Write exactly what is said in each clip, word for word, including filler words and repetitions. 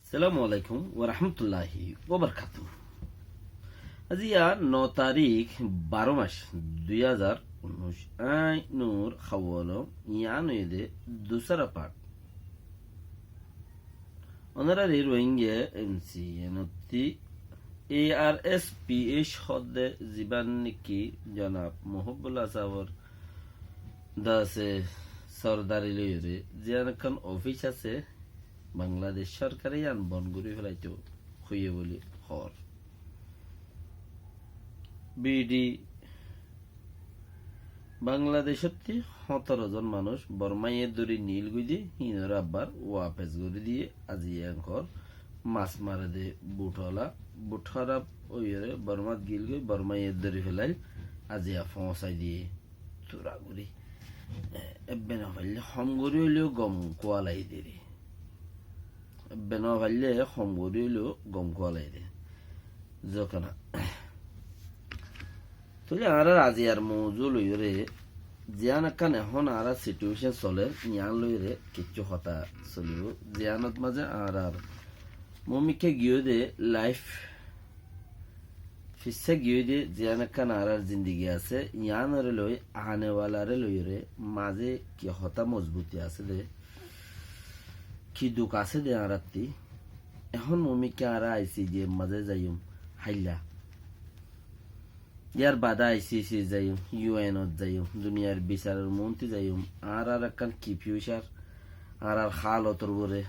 Assalamu alaikum wa rahmatullahi wa barakatuhu. Aijja no tarík, baró mac, dui házar unnúic. Añí Nur Hawalom, yián óilde dusára part. Ónorar Rohingya M C N ottú A R S P H hoódde zibá niki Jonab Muhibbullah sábor dase sordari loiyóre ziyán ekkán ofis asé, Bangladec sorkare yián bon gorí felaito hoiyé buli hoór. B D Bangladec ottú hóñtoro zon manúic Bormaye dóri nil goi de, híinore abbar wafes gorí diye, aijja enkor mas mare de buth ola, buth hóraf óiyore Bormat gil goi, Bormaye dóri felail, aijja foóñsai diye. Tura gorí. Ebbe no faille hom gorí óileyo gom kuwalai deri. Ebbe no faille hom gorí óileyo gom kuwalai deri. Zokana. Tóile añárar aijjar mouzu loiyóre, ziyán ekkán ehón añárar situation soler, yián loiyóre kiccú hotá solibo. Ziyánot mazé añárar mumikká giyói de life fissá giyói de ziyán ekkán añárar zindigi asé, yiánore loi, anewalaré loiyóre, mazé ki hotá mozbuti asé de, ki duk asé de añárattí. Ehón mumikká añára I C J mazé zaiyum, háilla. Yar bade I C C zaiyum, U N ot zaiyum, duniyar bisaror muúntu zaiyum, añárar ekkán ki future, añárar hálotor uore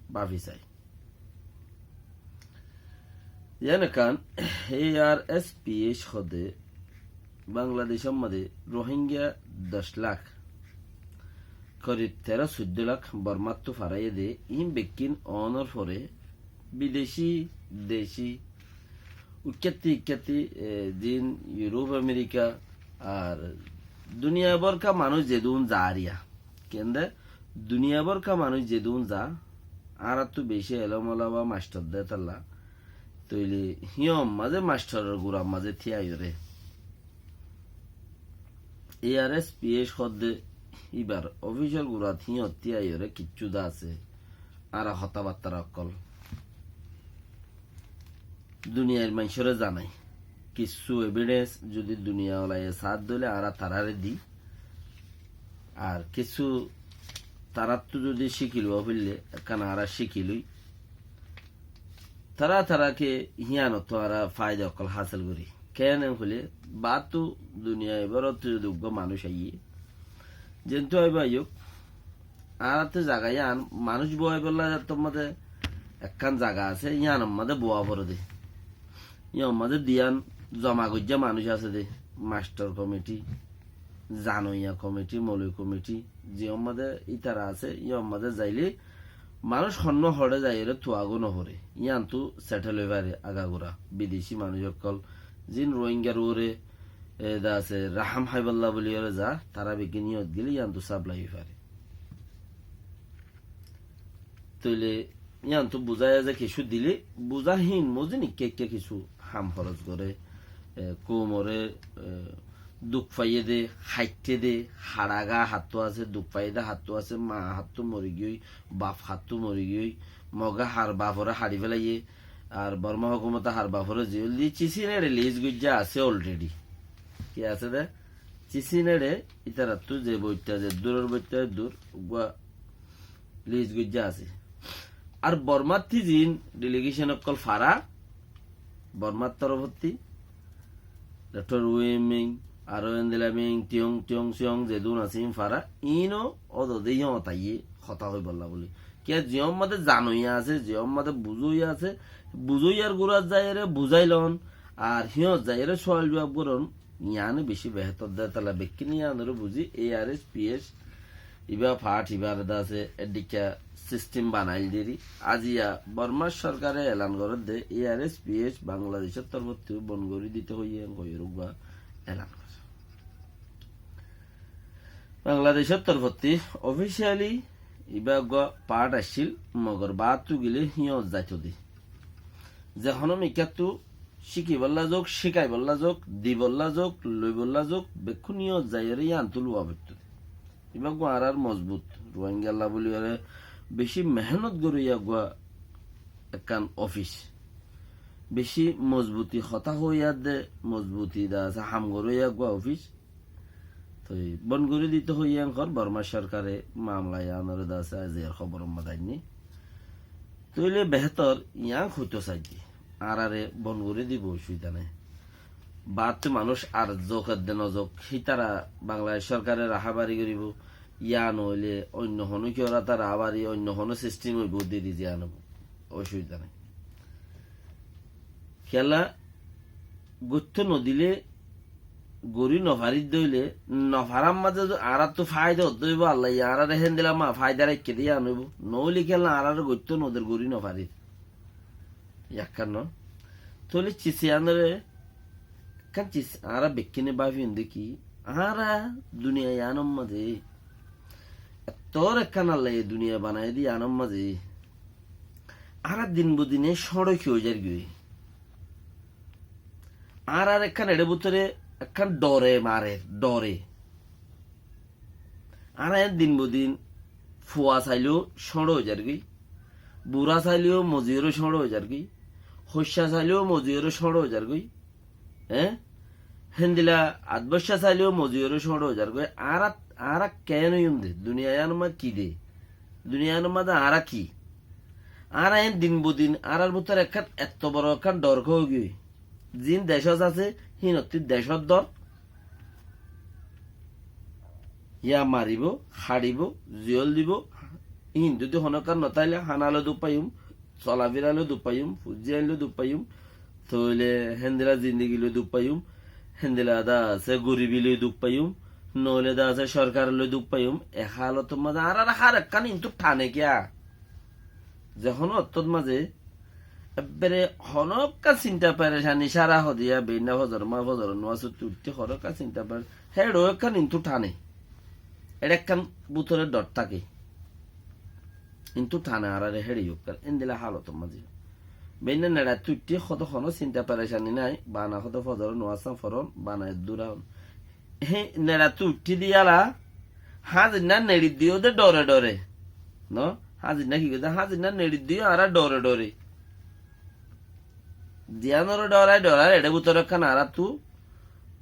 báfi sai. Yián ekkán A R S P H hoódde Bangladecor mazé Rohingya doc lak, korib teró soiddó lak Bormattu faraiyé de, iín bekkín ónor fore bidecí, decí, uikkátti, uikkátti, e, din Europe, America, ar duniya bórka manúic zedún za ariya. Kende duniya bórka manúic zedún za, añárattu beci elom ola ba mastor de talla. Tóile híyom mazé mastoror gurar mazé tíaiyóre. A R S P H hoódde ibar ofisor gurat híyot tíaiyóre kiccú de asé. Añára hotábattara ókkol duniyair maincóre zanai. Kissú evidence zodi duniya olaye saát dóile añára taráre di. Ar kissú taráttu zodi cíki luwa foille, ekkán añára cíki loi. Tará tará ke híyanottú añára faida ókkol hásil gorí. Keén hoilé, baáttu duniya ibárottu zodi uggúa manúic aiyé, zentú aibá aiyók, añárattú zaga yián manúic boóibolla zattór mazé ekkán zaga asé, yiánor mazé boóa foré dé. Yiánor mazé diyán zoma goijjá manúic asé dé, mastor komiti, zanoiya komiti, moloi komiti, ziyór mazé ítara asé, yíanor mazé zailé manúic honnúa hoçé zaiyóre tuagó noforé. Yíantu sethél ói faré agagura. Bidecí manúic ókkol, ziín Rohingyar uore, e, de asé, rahám háibolla buliyóre za, tará beggín yíanot gelé yíantu saplai ói faré. Tóile yíantu buzá za kessú dilé, buzá híin mozin ikká ikká kessú ham horos goré, e, koumoré, e, duk faiyé dé, haiṭṭé dé, haçaga hattú asé, duk faiyé dé hattú asé, maa hattú mori giyói, baf hattú mori giyói, Moge har baforé haçi felaiyé, ar Borma hókumote har baforé ziyól di, Cisin eçe lis goijjá asé already. Ki asé dé? Cisin eçe ítarattú ze boitta, ze duror boitta dur, uggúa lis goijjá asé. Ar Bormattí ziín delegation ókkol fara, Bormar torofottí, Doktor Win Myint, aró endilla Myint, Tiyong, Tiyong Siyong, zedún asé, iín fara, iíno ódode híyot aiyé, hotá hoibolla buli. Kiyá ziyór mazé zanoiya asé, ziyór mazé buzóiya asé, buzóiyar gurát zaiyóre buzáilon, ar híyot zaiyóre sual juab goron, yiáne beci behétor de, tala bekkín yiánoré buzí, A R S P H, ibá fath, ibár de asé, eddikká sistem banail deri. Aziya Bormar sorkare elan gorédde, A R S P H Bangladecór torfóttu bon gorí dito hoiyé, en hoiyóre uggúa elan goré. Bangladecór torfóttu officially ibá uggúa fath accíl, mogor baáttu gilé híyot zaito de. Ze honó mikkáttú cíkibolla zouk, cíkaibolla zouk, dibolla zouk, loibolla zouk, bekkún híyot zaiyóre yíantu luwa foittó de. Ibá uggúa añárar mozbut, Ruáingalla buliyóre beci mehénot gorí uggúa ekkán ofis. Beci mozbuti hotá hoiyé de, mozbuti de asé, ham goróiya eggúa ofis. Toi bon gorí dito hoiyé enkor Borma sorkare mamla iánore de asé, aijjar hóbor mazé ainné. Tóile behétor ián hoitó saidde. Añáráre bon gorí dibo, osubida nai. Baáttu manúic ar zouk edde nozouk, hítara Bangladec sorkare rahábari goríbo. Ián óile oinno honó kiyór áte rahábari, oinno honó sistem óibo, deri ziyán óibo, osubida nai. Kiyólla goittó nodile, gorí nofaridde óile, nofarár mazé añáráttu faida hoddé óibo, Allaye añáráre héndilla ma faida raikké de ián óibo. Noóile kiyólla añáráre goittó noder, gorí nofarir. Ekkán no. Tóile cis iánore, ekkán cis añára bekkúne báfiyum de ki, añára duniya iánor mazé, ettór ekkán Allaye duniya banaiyé de iánor mazé, añára din bodine cóñço ki ói zargói. Añárar ekkán eçé bútore ekkán dhore marer, dhore. Añára en din bodin fua saileyó cóñço ói zargói, burá saileyó moziyoró cóñço ói zargói, hoiccá saileyó moziyoró cóñço ói zargói, héndilla adboiccá saileyó moziyoró cóñço ói zargói. Añára, añára keén óiyum de, duniya iánor mazé ki de, duniya iánor mazé añára ki? Añára en din bodin añárar bútore ekkán etto boro ekkán dhor hoói giyói. Ziín decót asé, híinottú decót dhor. Yá maribó, haçibó, ziyól dibó. Híin zodi honókkan notáile hána loi duk faiyum, solafira loi duk faiyum, fuijja loi duk faiyum, tóile héndilla zindigi loi duk faiyum, héndilla de asé goribi loi duk faiyum, noóile de asé sorkar loi duk faiyum. E hálotor mazé añárar hár ekkán híintu thane kiyá? Ze honó ottót mazé ebbere honókkan sinta perecani sára hodiya, beinna fozor ma fozor nuwasóttu uiththé honókkan sinta pere-, héço ekkán intu thane. Eçé ekkán bútore dhor táke. Intu thane añáráre héçe yókkar. Endilla hálotor mazé. Beinna neçattu uiththé hodo honó sinta perecani nái, bana hodo fozor nuwasán foron, bana eddúra on. Hé, neçattu uiththí diyala, háñzinna neçiddíyo de dhore dhore. No? Háñzinna ki goidde? Háñzinna neçiddíyo añára dhore dhore. Ziyánore dhorai dhorai, eçé bútore ekkán añáráttu,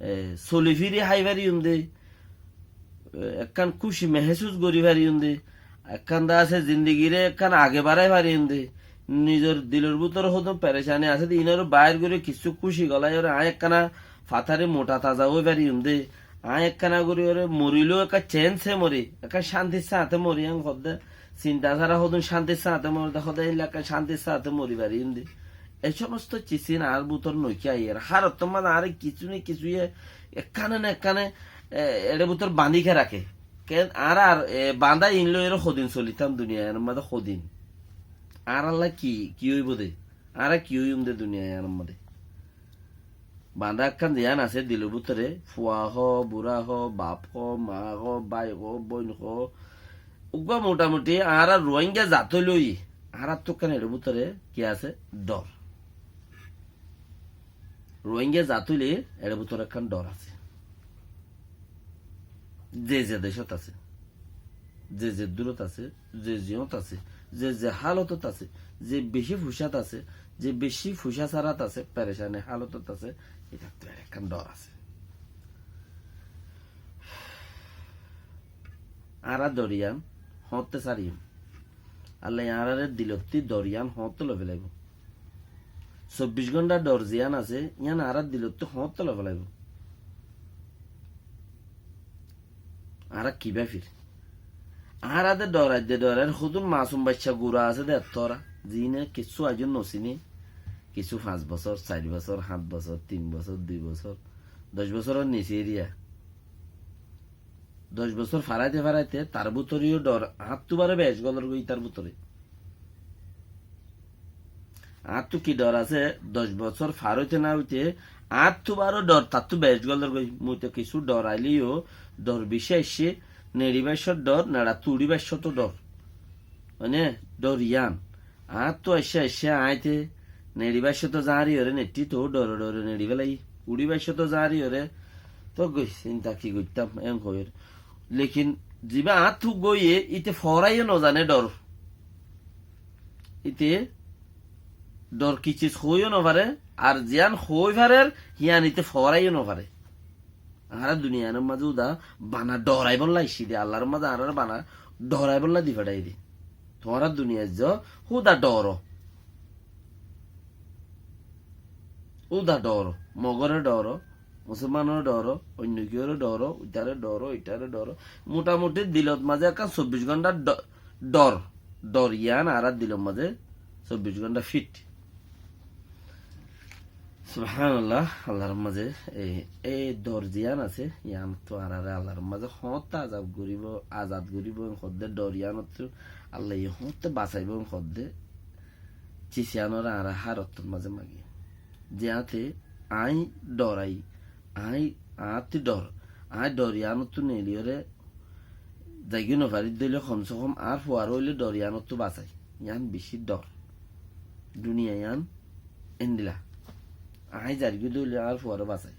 e, soli firi hái fariyum de, e, ekkán kúci mehésus gorí fariyum de, ekkán de asé zindigire ekkán age barai fariyum de, nizor dilor bútore hodún perecani asé de, inore bair gorí kissú kúci golai ore, aññí ekkána fatari mutha taza ói fariyum de, aññí ekkána gorí ore morileyó ekkán cénse mori, ekkán cántir sáñte mori, en hodde sinta sára hodún cántir sáñte mori, de hodde eilla ekkán cántir sáñte mori fariyum de. E somosto cis ín añár bútor noki aiyér. Hár ottót mazé añáre kissú ne kissúye ekkáne ne ekkáne, e, eçé bútor bañdí ke raké. Ken añárar, e, bañdá ín loi ere hodin solitám duniya iánor mazé hodin? Añáralla ki, ki óibo de? Añára ki óiyum de duniya iánor mazé? Bañdá ekkán ziyán asé dilor bútore, fua hoó, burá hoó, baf hoó, maa hoó, bái hoó, bóin hoó, uggúa mutamuti añára Ruáingga zat óile óiye, añáráttu ekkán eçé bútore ki asé? Dhor. Ruáingga zat óile eçé bútore ekkán dhor asé. Ze ze decót asé, ze ze durót asé, ze ziyót asé, ze ze hálotót asé, ze bicí fucát asé, ze bicí fucá sárat asé, perecani hálotót asé, ítattu eçé ekkán dhor asé. Añára dhor yián hoñtté sariyum? Allaye añáráre dilottú dhor yián hoñtté loi felaibó? Sobbic gónta dhor ziyán asé, yián añára dilottú hoñtté loi felaibó? Añára ki báfir? Añára de dhoraidde dhorair hodún masum baiccá gura asé de ettóra, ziíne kissú aijjó nosiné, kissú fañs bosór, sair bosór, háñt bosór, tin bosór, dui bosór, doc bosóror nise eriya. Doc bosór faraite faraite tar bútoreyó dhor añáttu baró bec golor goi tar bútore. Añáttu ki dhor asé, doc bosór far óite na óite añáttu baró dhor tattú bec golor goi. Mui to kissú dhor aileyó, dhor bicí aiccé, neçi baiccór dhor, neçattu uçí baiccót dhor. Mane, dhor yián. Añáttu aiccé aiccé aññí te neçi baiccót zañriyóre neçí to dhore dhore neçi félai. Uçí baiccót zañriyóre to goi sinta ki goittám, en hoiyóre. Lekin zibá añáttu goiyé, íte foraiyó nozané dhor. Íte Dor ki sis hoóiyo nofaré, ar ziyán hoói farér, híyan íte foóraiyó nofaré. Añára duniyainor mazé úda bana dhoraibólla aiccí dé, Allar mazé añáráre bana dhoraibólla di feçáiye dé. Tuáñra duniyait zo, úda dhoro. Úda dhoro. Mogoré dhoro, Musolmanoré dhoro, oinno kiyóre dhoro, uitaré dhoro, itaré dhoro. Mutamuti dilot mazé ekkán sobbic gónta dho-, dhor. Dhor yían añárar dilor mazé sobbic gónta fit. Subhánallah, Allar mazé e, e dhor ziyán asé, yíanottu añáráre Allar mazé hoóñtte azab goríbo, azad goríbo hoódde, dhor yíanottu Allaye hoóñtte basaibó hoódde, sis yíanoré añára hárottor mazé magi. Ziyáñte aññí dhorai, aññí, añáttu dhor, aññí dhor yíanottu neeliyóre zaigói nofarídde óile, hom se hom añár fuaré óile dhor yíanottu basai. Yían bicí dhor. Duniya yían endilla. Aññí zargói dé óile añár fuaré basai.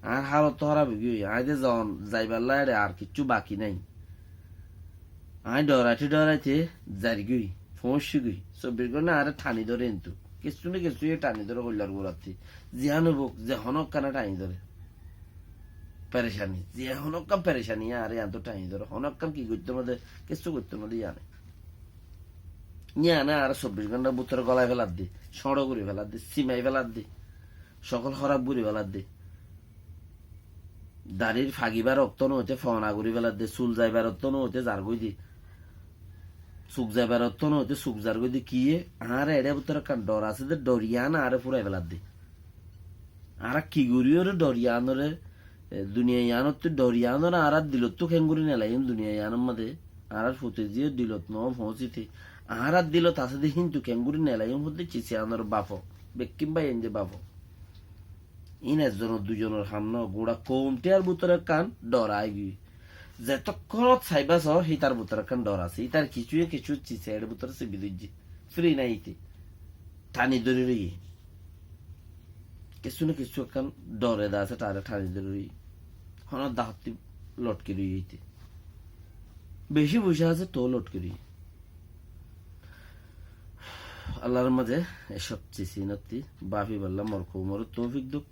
Añár hálot hóraf óigiyoi, aññí de zon zaibálla eçe ar kiccú baki nái. Aññí dhoraite dhoraite zargói, foóñiccígoi. Sobbic gónta añáre thani dóre kintu. Kessú na kessúye thani dóre hoillar gurattí. Ziyán óibou, ze honó ekkán thani dóre. Perecani, ze honó ekkán perecani añáre yíanottu thani dóre. Honó ekkán ki goittóu node, kessú goittóu node yíane. Yíane añáre sobbic góntar bútore golai feladde, cóñço gorí feladde, simai feladde, cókol hóraf gorí feladde. Darir fagibár ottó noóite foona gorí feladde, sul zaibár ottó noóite zargói de. Suk zaibár ottó noóite suk zargói de. Kiyé? Añára eçé bútore ekkán dhor asé dé, dhor yían añáre fúrai feladde. Añára ki goríyoré dhor yíanoré, e, duniya yíanottú dhor yíanoré añárar dilottú keéngorí nelaiyúm, duniya yíanor mazé añárar fute ziyó dilot noó foóñsite. Añárar dilot asé dé híntu keéngorí nelaiyúm hoódde sis yíanor bafo, bekkín báiyain de bafo. Ín ezzonor duizonor ham noó, guñça koumthíyar bútore ekkán dhor aáigiyoi. Zetókkonot saibá soó, hítar bútore ekkán dhor asé. Ítar kissúye kissú sis yíanor bútore sibi dóijje. Firi nái íte. Thani dóri roiyé. Kissú na kissú ekkán dhor eda asé, taré thani dóri roiyé. Honó dahottí lotki roiyé íte. Bicí foicá asé, toó lotki roiyé. Allar mazé ecób sis yíanottí báfibálla mor koumoré toufik douk.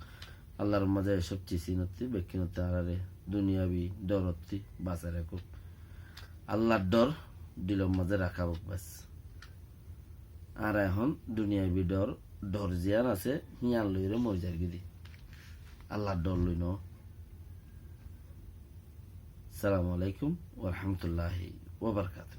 Allar mazé ecób sis yíanottí, bekkínottí añáráre duniyabi dhorottí basai rakók. Allar dhor dilor mazé raká ók bes. Añára ehón duniyabi dhor, dhor ziyán asé, híyan loiyóre mori zargói dé. Allar dhor loi noó. Assalamu alaikum wa rahmatullahi wa barakatuhu.